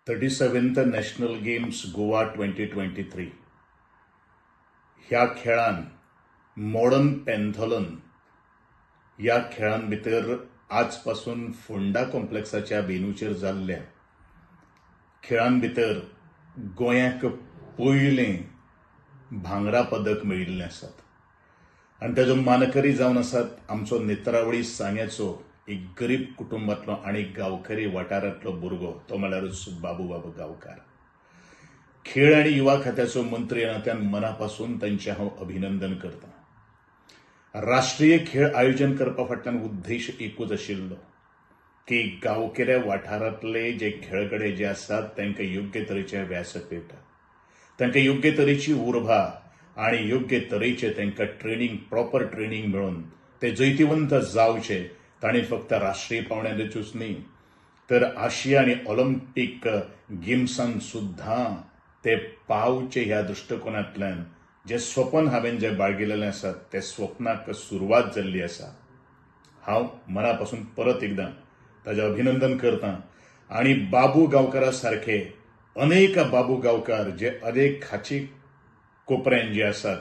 37th National Games Goa 2023 ह्या खेळान, modern पॅन्थलॉन ह्या खेळां भितर आज पासून फोंडा कॉम्प्लेक्साच्या वेन्यूचेर जाल्ल्या खेळां भितर गोंयाक पयलें भांगरा पदक मेळिल्लें आसात आनी ताजो मानकरी जावन आसात आमचो नेत्रावळी सांग्याचो एक गरीब कुटुंबांतलो आनी गांवकरी वाठारांतलो भुरगो, तो म्हळ्यारूच बाबू बाबू गांवकार. खेळ आनी युवा खात्याचो मंत्री ह्या नात्यान मना पासून तांचें हांव अभिनंदन करतां. राष्ट्रीय खेळ आयोजन करपा फाटल्यान उद्देश एकूच आशिल्लो की गांवगिऱ्या वाठारांतले जे खेळगडे जे आसात, तांकां योग्य तरेचें व्यासपीठ, तांकां योग्य तरेची उर्बा आनी योग्य तरेचे तांकां ट्रेनींग, प्रॉपर ट्रेनींग मेळून ते जैतिवंत जावचे. तांणी फक्त राष्ट्रीय पावंड्याचेरूच न्ही, तर आशिया आनी ऑलिम्पीक गेम्सान सुद्दां ते पावचे ह्या दृश्टिकोनांतल्यान जें स्वप्न हांवें जें बाळगिल्लें आसा, त्या स्वप्नाक सुरवात जाल्ली आसा. हांव मना पासून परत एकदां ताजें अभिनंदन करतां आनी बाबू गांवकारा सारखे अनेक बाबू गांवकार जे अनेक खाची कोपऱ्यान जे आसात,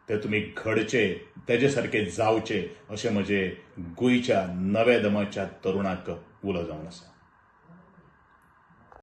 ते तुमी घडचे, तेजे सारके जावचे, अशें म्हजें गोंयच्या नव्या दमाच्या तरुणाक उलो जावन आसा.